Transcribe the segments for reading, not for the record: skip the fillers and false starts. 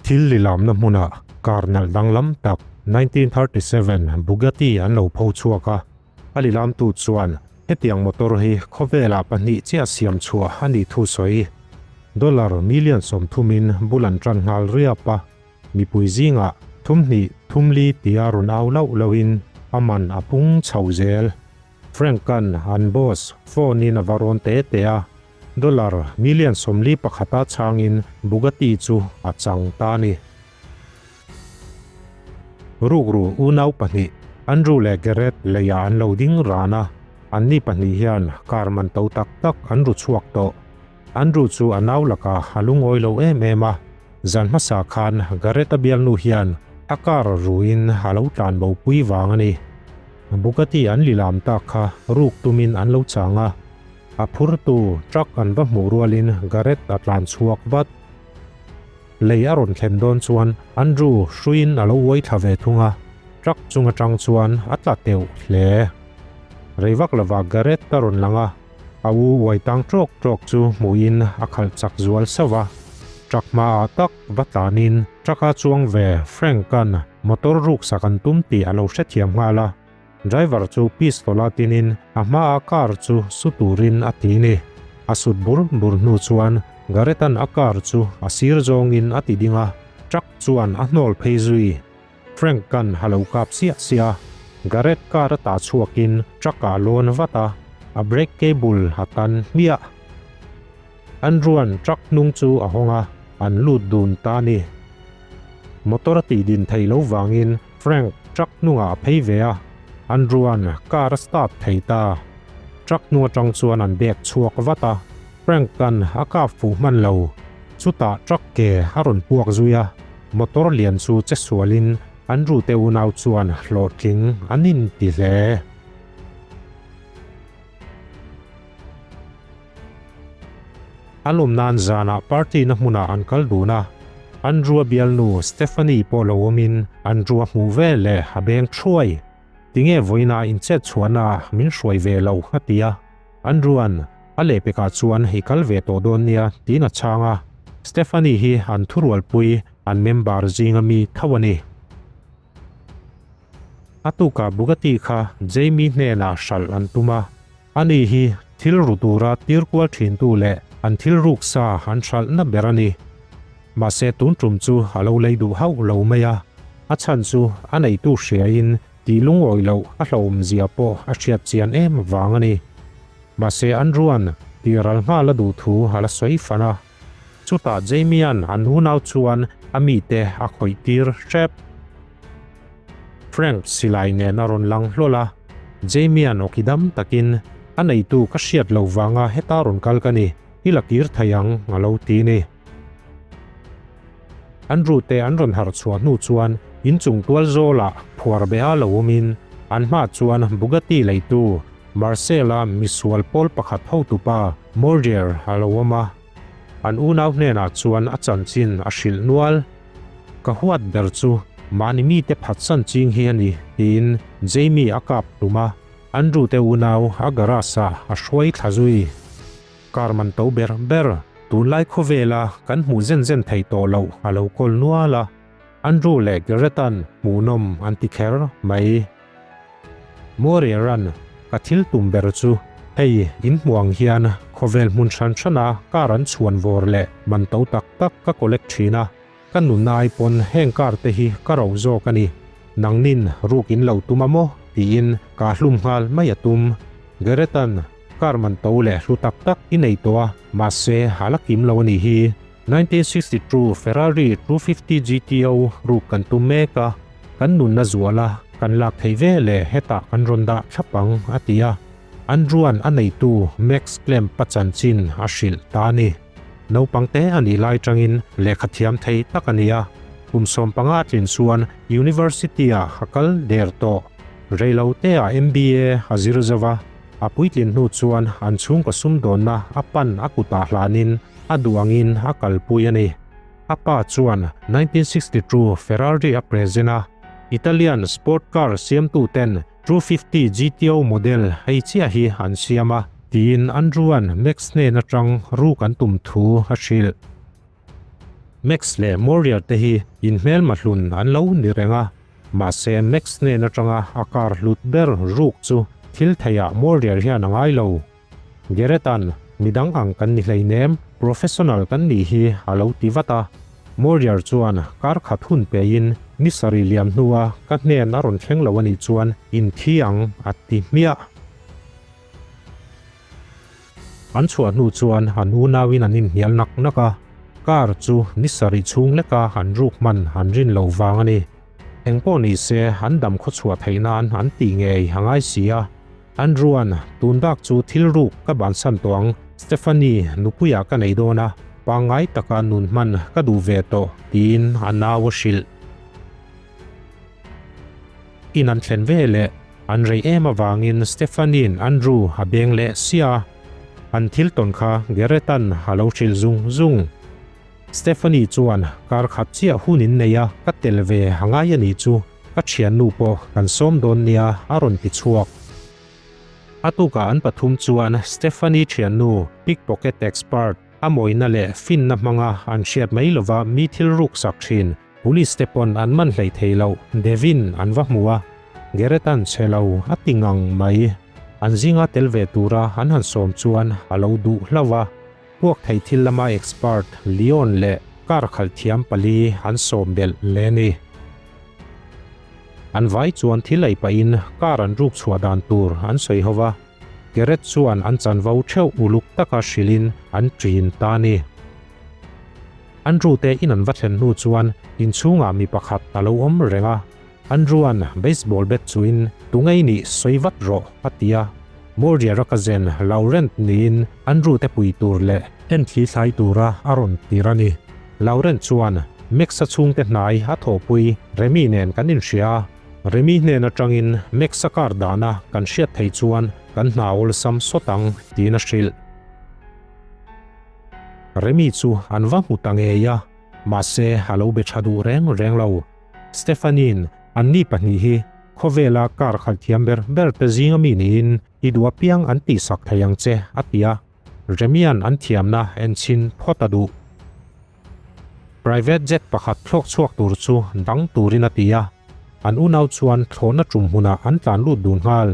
Thil lilamna hmunah car nalh danglam tak 1937 Bugatti an lo pho chhuak a, a lilamtu chuan hetiang motor hi khawvelah pahnih chiah siam chhuah a nih thu sawi. Dollar million sawmthumin bul an tan nghal riap a, mipui zingah thumhnih thumli tia rawn au lauh lauhin a man a pung chho zel. Frank-a'n an boss phone-in a va rawn te te a, Dollar million 41 a chhangin Bugatti chu a chang ta a ni. Rukru unau pahnih, Andrew leh Gareth leiah an lo ding ran a, anni pahnih hian car man to tak tak an ru chhuak tawh. Andrew chu a nau lakah a lungawi lo em em a, zan hmasa khan Gareth-a bialnu hian a car ruin a lo tlan bo pui vang a ni. Bugatti an lilam tak kha ruk tumin an lo chang a. A phurtu truck an va hmuh rualin Gareth a tlan chhuak vat. Lei a rawn thlen dawn chuan Andrew hruiin a lo uai thla ve thung a, truck chung atang chuan a tla teuh hle. Rei vak lovah Gareth a rawn lang a, a u uai tang tawk tawk chu hmuhin a khalh chak zual sauh a. Truck hmaah tak va tlanin truck a chuang ve Frank-a'n motor ruksak an tum tih a lo hrethiam nghal a. Driver chu pistol a tinin a hmaa car chu su turin a ti ni. A sut bur bur hnu chuan Gareth-a'n a car chu a sir zawngin a ti ding a, truck chuan a hnawl phei zui. Frank-a'n a lo kap siah siah a, Gareth car a tah chhuakin truck ah lawn vat a, a brake cable a tan hmiah. Andrew-a'n truck hnung chu a hawng a, an lut dun ta a ni. Motor a tihdin theih loh vangin Frank truck hnungah a phei ve a, Andrew-a'n car a start thei ta. Truck hnung atang chuan an bag chhuak vat a, Frank-a'n a kap fuh hman lo. Chutah truck ke a rawn puak zui a, motor lian chu che sualin Andrew te unau chuan hlawhtling an inti hle. A lawm nan zanah party na hmunah an kal dun a, Andrew-a bialnu Stephanie pawh lo awmin Andrew-a hmuh ve leh a beng thuai. Tinge vawiinah inchet chhuahna min hruai ve lo a ti a, Andrew-a'n a lehpekah chuan i kal ve tawh dawn nia tiin a chhang a, Stephanie hi an thurualpui an member zinga mi tho a ni. A tukah Bugatti kha Jamie hnenah hralh an tum a, ani hi thil ru tura tir kual thintu leh an thil ruk sa an hralhna ber a ni. Mahse tun tum chu a lo lei duh hauh lo mai a, a chhan chu a neitu hriain tih lungawi loh a hlauhawmzia pawh a hriat chian em vang a ni. Mahse Andrew-a'n tih ral nghal a duh thu a la sawi fan a. Chutah Jamie-a'n an unau chuan a mite a khawih tir hrep. Frank silai nen a rawn lang hlawl a, Jamie-a'n awki dam takin, A neitu ka hriat lo vanga heta rawn kal ka ni, i la kir thei ang, a lo ti ni. Andrew te an rawn harh chhuah hnu chuan inchung tual zawlah phuar beha lo awmin an hmaah chuan Bugatti leitu Marcel-a misual pawl pakhat hotupa Mordier a lo awm a. An unau hnenah chuan a chanchin a hrilh nual. Ka huat ber chu mahni mite phatsan ching hi a ni, tiin Jamie a kap hlum a, Andrew te unau a garage-ah a hruai thla zui. Car man to ber ber, tunlai khawvela kan hmuh zen zen thei tawh loh a lo kawl nual a, Andrew leh Gareth-a'n hmuhnawm an ti kher mai. Moriaran, Ka thil tum ber chu hei in hmuh ang hian khawvel hmun hran hrana car an chhuan vawr leh man to tak tak ka collect thin a, ka nunna ai pawn heng car te hi ka ro zawk a ni. Nangnin ruk in lo tum a maw? tiin ka hlum nghal mai a tum. Gareth-a'n, Car man to leh hlu tak tak i nei tawh a, mahse a la kim lo a nih hi. 1962 Ferrari 250 GTO ruk kan tum mek a, kan nunna zuala kan lak theih ve leh hetah kan rawn dah thlap ang, a ti a. Andrew-a'n a neitu Max Clamp-a chanchin a hrilh ta a ni. Naupang te a nih lai tangin lehkha thiam thei tak a ni a, kum 15 tlin chuan University-ah a kal der tawh. Reilote-ah MBA a zir zo va, a puitlin hnu chuan an chhungkaw sumdawnna a pan a kutah hlanin a duh angin a kalpui a ni. A pa chuan 1962 Ferrari a present a, Italian sport car siamtuten 250 GTO model hei chiah hi an siam a, tiin Andrew-a'n Max hnen atang ruk an tum thu a hrilh. Max leh Morier te hi inhmelma hlun an lo ni reng a, mahse Max hnen atanga a kar hlut ber ruk chu thil theiah Morier hian a ngai lo. Gareth-a'n, Midang ang kan ni hleinem, professional kan nih hi a lo ti vat a. Morier chuan kar khat hun pein ni sarih liam hnua ka hnen a rawn thleng lo a nih chuan inthi ang a ti hmiah. An chhuah hnu chuan an unauin an inhnial nak nak a, car chu ni sarih chhung leka an ruk hman an rin loh vang a ni. Engpawh ni se an dam khaw chhuah theih nan an tih ngei a ngai si a. Andrew-a'n tun bak chu thil ruk ka bansan tawh ang, Stephanie nupuiah ka nei dawn a, pangngai taka nun hman ka duh ve tawh tiin a nau a hrilh. In an thlen ve leh an rei em avangin Stephanie-in Andrew a beng leh sia a, an thil tawn kha Garrett-a'n a lo hrilh zung zung. Stephanie chuan kar khat chiah hun in nei a, ka tel ve a ngai a nih chu, ka thiannu pawh kan sawm dawn nia a rawn ti chhuak. A tukah an pathum chuan Stephanie thiannu pickpocket expert, a mawina leh finna hmanga an hriat mai lova mi thil ruksak thin, Police te pawn an man hlei thei lo, Devin an va hmu a, Garrett-a'n chhe lo a ti ngang mai. An zinga tel ve tura an han sawm chuan a lo duh hlauh a, puak thei thil lama expert Leon leh car khalh thiam pali an sawm belh le ni. An vai chuan thil ei pahin car an ruk chhuah dan tur an sawi ho va, Garrett chuan an chanvo theuh uluk taka hrilhin an ṭin ta ni. Andrew te in an va thlen hnu chuan inchhungah mi pakhat a lo awm reng a. Andrew-a'n baseball bat chuin Tungei nih sawi vat rawh a ti a. Morier-a cousin Laurent niin Andrew te pui tur leh enthli thlai tura a rawn tir a ni. Laurent chuan Max-a chhungte hnai a thawhpui Remy nen kan inhria a. Remy hnen atangin Max-a car dahna kan hriat thei chuan kan hna awlsam sawt ang tiin a hrilh. Remi chu an va hmu ta ngei a, mahse a lo be tha duh reng reng lo. Stephanie-in anni pahnih hi khawvela car khalh thiam ber ber te zinga mi niin i duh apiang an tihsak thei ang che a ti a, Remian an thiamna en chhin phawt a duh. Private jet pakhat thlawk chhuak tur chu dang turin a ti a, an unau chuan thlawhna tum hmunah an tlan lut dun nghal.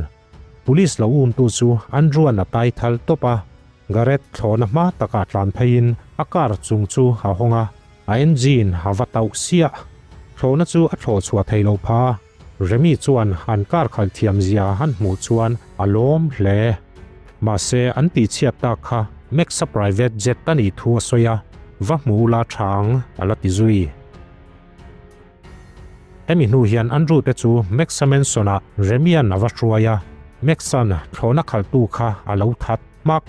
Police lo umtu chu Andrew-a'n a tai thal tawp a, Gareth thlawhna hma takah tlan pheiin a car chung chu a hawng a, a engine a va tauh siah. Thlawhna chu a thlawh chhuah thei lo pha. Remi chuan an car khalh thiam zia han hmuh chuan a lawm hle. Mahse an tihchhiat tak kha Max-a private jet a nih thu a sawi a, va hmu ula tha ang a la ti zui. Hemi hnu hian Andrew te chu Max-a Mansion-ah Remian a va hruai a, Max-a'n thlawhna khalhtu kha a lo that hmak.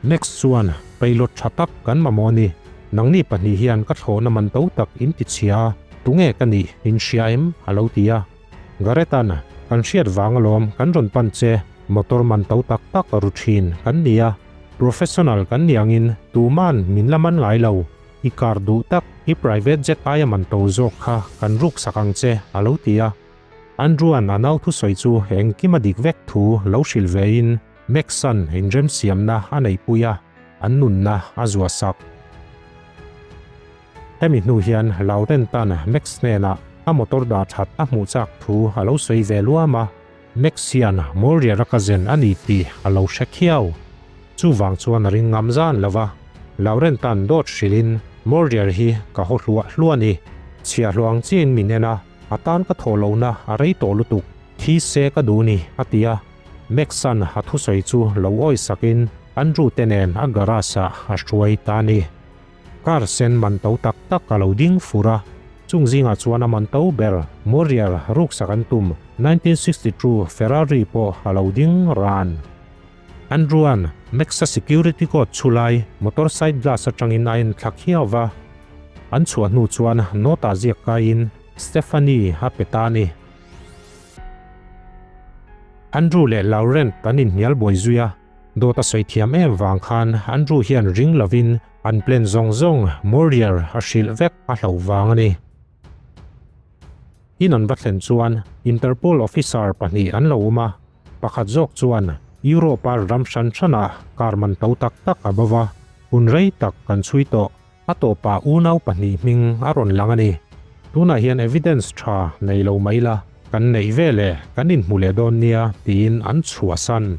Max chuan, Pilot tha tak kan mamawh a ni. Nangni pahnih hian ka thlawhna man to tak in ti chhia a, tunge ka nih in hria em? a lo ti a. Gareth-a'n, Kan hriat vang alawm kan rawn pan che, motor man to tak tak ru thin kan ni a, professional kan ni angin tuman min la man ngai lo. I car duh tak, i private jet aia man to zawk kha kan ruk sak ang che, a lo ti a. Andrew-a'n a nau thusawi chu engkim a dik vek thu lo hrilh vein Max-a'n inremsiamna a neihpui a, an nunna a zuah sak. Hemi hnu hian Laurent-a'n Max hnenah a motor dah that a hmuh chak thu a lo sawi ve luam a. Max hian Morier-a cousin a ni tih a lo hre khiau. Chuvang chuan a ring ngam zan lo va, Laurent-a'n dawt hrilhin Morier hi ka haw hluah hluah a ni. Chhiahhlawh ang chiin min en a, a tan ka thawh lohna a rei tawh lutuk, thi se ka duh ni, a ti a. Max-a'n a thusawi chu lo awi sakin Andrew te nen a garage-ah a hruai ta a ni. Car sen man to tak tak a lo ding fur a, chung zingah chuan a man to ber Morier ruksak an tum 1962 Ferrari pawh a lo ding ran. Andrew-a'n Max-a security guard chhu lai motor side glass atangin a en thla khiau va, an chhuah hnu chuan note-ah ziak kaiin Stephanie a pe ta a ni. Andrew leh Laurent an inhnial buai zui a. Dawt a sawi thiam em vang khan Andrew hian ring lovin an plan zawng zawng Morier a hrilh vek a hloh vang a ni. In an va thlen chuan Interpol officer pahnih an lo awm a, pakhat zawk chuan Europe-a ram hran hranah car man to tak tak a bo va, hun rei tak kan chhui tawh. A tawpah unau pahnih hming a rawn lang a ni. Tunah hian evidence tha nei lo mai la, kan neih ve leh kan inhmu leh dawn nia tiin an chhuahsan.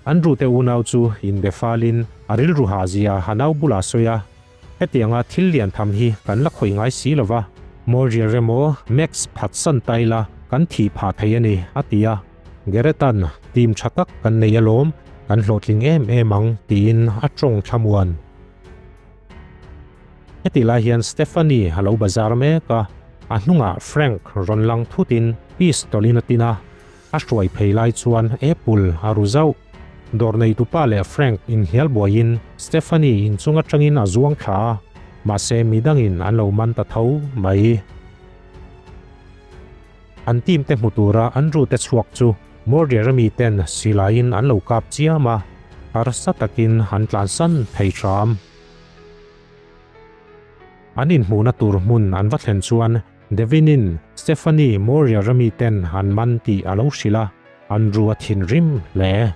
Andrew te unau chu inbe falin a rilru hah zia a nau bulah a sawi a, Hetianga thil lian tham hi kan la khawih ngai si lo va, Morier emaw Max phatsan ta ila kan thih phah thei a ni, a ti a. Gareth-a'n team tha tak kan nei alawm, kan hlawhtling em em ang, tiin a tawng thlamuan. Heti lai hian Stephanie a lo bazar mek a, a hnungah Frank rawn lang thutin pistol-in a tin a, a hruai phei lai chuan apple a ru zauh. Dawr neitupa leh Frank inhnial buaiin Stephanie inchung atangin a zuang thla a, mahse midangin an lo man ta tho mai. An team te hmu tura Andrew te chhuak chu Morier mi ten silaiin an lo kap chiam a, harsa takin an tlansan thei hram. An inhmuhna tur hmun an va thlen chuan Devin-in Stephanie Morier mi ten an man tih a lo hrilh a, Andrew a thinrim hle.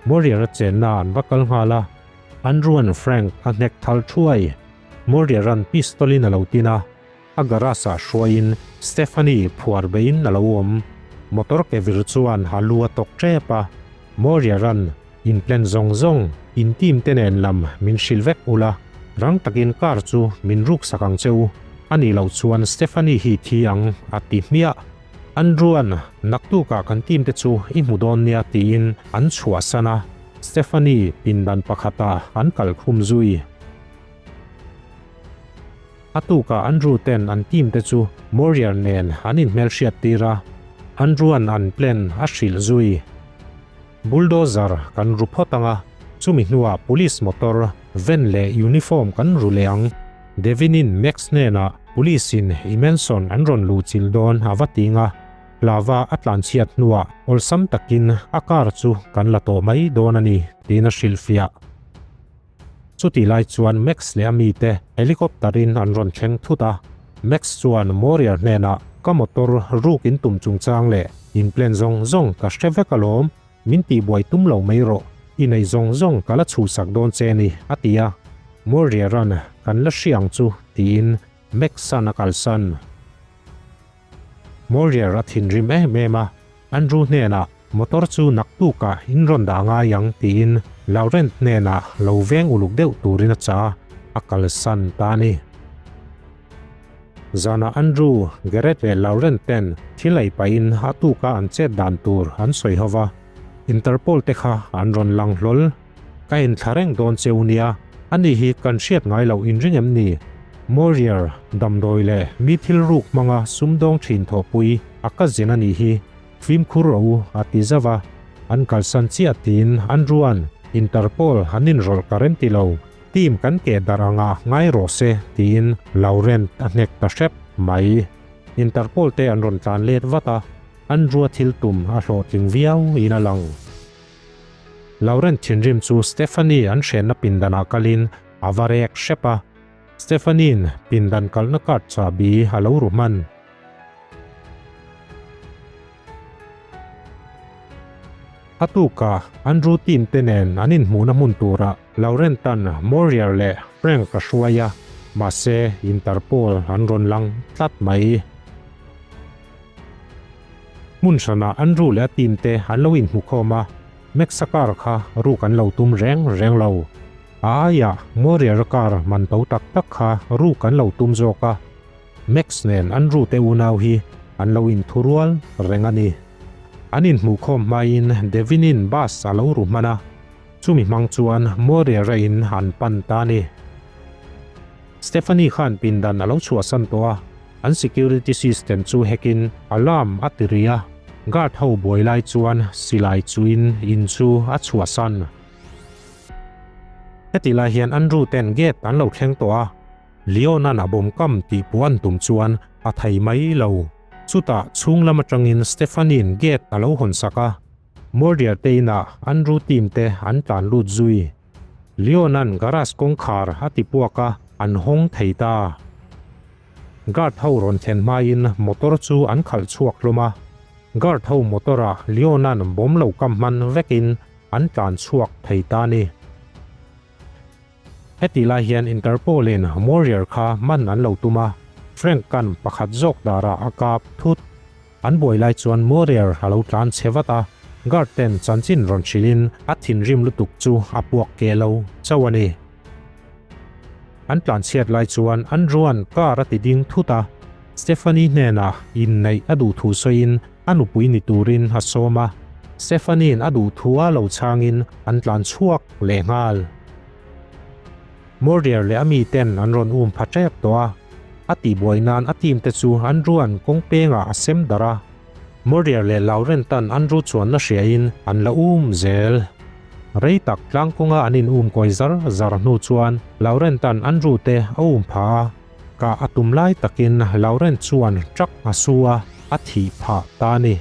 Morier-a chenna an va kal nghal a, Andrew-a'n Frank a hnek thal thuai. Morier-a'n pistol-in a lo tin a, A garage-ah hruaiin Stephanie phuar beiin a lo awm. Motor ke vir chuan a lu a tawk tep a, Morier-a'n in plan zawng zawng, in team te nen lam min hrilh vek ula, rang takin car chu min ruksak ang che u, a nih loh chuan Stephanie hi thi ang, a ti hmiah. Andrew-a'n naktukah kan team te chu i hmu dawn nia tiin an chhuahsan a, Stephanie pindan pakhatah an kalkhum zui. A tukah Andrew ten an team te chu Morier nen an inhmelhriat tir a, Andrew-a'n an plan a hrilh zui. Bulldozer kan ru phawt ang a, chumi hnuah police motor, van leh uniform kan ru leh ang. Devin-in Max hnenah police-in i mansion an rawn luhchilh dawn a va ting a, hlava a tlanchhiat hnuah awlsam takin a car chu kan la tawh mai dawn a ni tiin a hrilhfiah. Chutih lai chuan Max leh a mite helicopter in an rawn thleng thut a, Max chuan Morier hnenah ka motor ruk in tum chungchang leh in plan zawng zawng ka hre vek alawm, min tihbuai tum lo mai rawh, i nei zawng zawng ka la chhuhsak dawn che ni a ti a, Morier-a'n kan la hria ang chu tiin Max-a'n a kalsan. Morier a thinrim em em a, Andrew hnenah motor chu naktukah in rawn dah ngai ang tiin Laurent hnenah lo veng uluk deuh turin a cha a kalsan ta a ni. Zanah Andrew, Gareth leh Laurent ten thil ei pahin a tuka an chet dan tur an sawi ho va, Interpol te kha an rawn lang hlawl. Ka inthla reng dawn cheu nia, ani hi kan hriat ngai loh inring em ni? Morier, damdawi leh mi thil ruk hmanga sumdawng thin thawhpui a ka zin a nih hi, fimkhur rawh u a ti zauh a. An kalsan chiah tiin an ruan, Interpol an inrawlh ka rem ti lo, team kan keh darh anga ngai rawh se tiin Laurent a hnek ta hrep mai. Interpol te an rawn tlan let vat a, an rua thil tum a hlawhtling viau in a lang. Laurent thinrim chu Stephanie an hrenna pindanah kalin a va rek hrep a, Stephanie-in pindan kalhna card chahbi a lo ru hman. A tukah Andrew team te nen an inhmuhna hmun turah Laurent-a'n Morier leh Frank a hruai a, mahse Interpol an rawn lang tlat mai. Hmun hranah Andrew leh a team te an lo inhmukhawm a, Max-a car kha ruk an lo tum reng reng lo. A aiah Morier-a car man to tak tak kha ruk an lo tum zawk a, Max nen Andrew te unau hi an lo inthurual reng a ni. An inhmuhkhawm hmain Devin-in bus a lo ru hman a, chumi hmang chuan Morier-a in an pan ta a ni. Stephanie khan pindan a lo chhuahsan tawh a, an security system chu hacking alarm a ti ri a, guard ho buai lai chuan silai chuin in chu a chhuahsan. Heti lai hian Andrew ten gate an lo thleng tawh a, Leon-a'n a bawm kam tih pawh an tum chuan a thei mai lo. Chutah chhung lam atangin Stephanie-in gate a lo hawn sak a, Morier te inah Andrew team te an tlan lut zui. Leon-a'n garage kawngkhar a ti puak a, an hawng thei ta. Guard ho rawn thlen hmain motor chu an khalh chhuak hlawm a, guard ho motor-ah Leon-a'n bomb lo kam hman vekin an tlan chhuak thei ta a ni. Hetih lai hian Interpol in Morier kha man an lo tum a, Frank-a'n pakhat zawk darah a kap thut. An buai lai chuan Morier a lo tlan chhe vat a, guard ten chanchin rawn hrilhin a thinrim lutuk chu a puak keh lo chauh a ni. An tlan chhiat lai chuan Andrew-a'n car a ti ding thut a, Stephanie hnenah inneih a duh thu sawiin a nupui ni turin a sawm a, Stephanie-in a duh thu a lo chhangin an tlan chhuak leh nghal. Morier leh a miten an rawn um pha tep tawh a, a tihbuai nan a team te chu Andrew-a'n kawng pengah a sem darh a. Morier leh Laurent-a'n Andrew chuanna hriain an la um zel. Rei tak tlang kawnga an in um kawi zar zar hnu chuan Laurent-a'n Andrew te a um pha a, kah a tum lai takin Laurent chuan truck a su a, a thih phah ta a ni.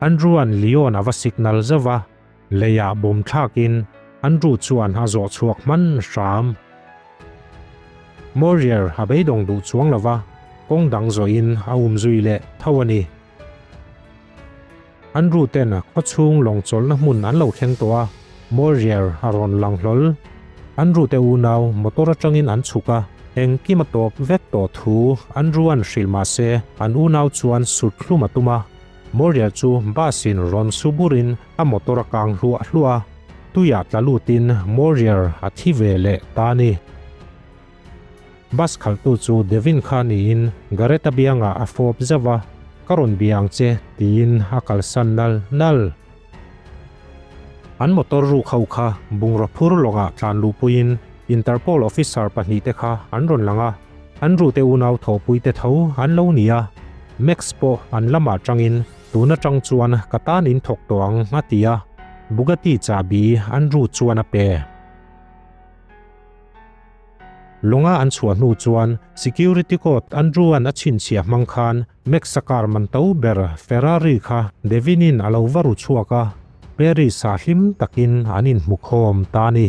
Andrew-a'n Leon a va signal zauh a. Leiah bawm thlakin Andrew chuan a zawh chhuak hman hram. Morier a beidawng duh chuang lo va, kawng dang zawhin a um zui leh tho a ni. Andrew ten khawchhung lawng chawlhna hmun an lo thleng tawh a, Morier a rawn lang hlawl. Andrew te unau motor atangin an chhuk a, engkim a tawp vek tawh thu Andrew-a'n hrilh mah se an unau chuan sut hlum a tum a. Moria chu bus in rawn su burin a motor a kang hluah hluah a, tuiah tla lutin Morier a thi ve leh ta a ni. Bus khalhtu chu Devin kha niin Gareth-a biangah a fawp zauh a, Ka rawn bia ang che tiin a kalsan nal nal. An motor ruk ho kha bungraw phur lawngah tlan luhpuiin Interpol officer pahnihte kha an rawn lang a, an rute unau thawhpuite tho an lo ni a, Max pawh an lamah tangin tun atang chuan ka tan in thawk tawh ang a ti a, Bugatti chahbi an ru chuan a pe. Lawnga an chhuah hnu chuan security code Andrew-a'n a chhinchhiah hmang khan Max-a car man to ber Ferrari kha Devin-in a lo va ru chhuak a, Paris-ah hlim takin an inhmukhawm ta a ni.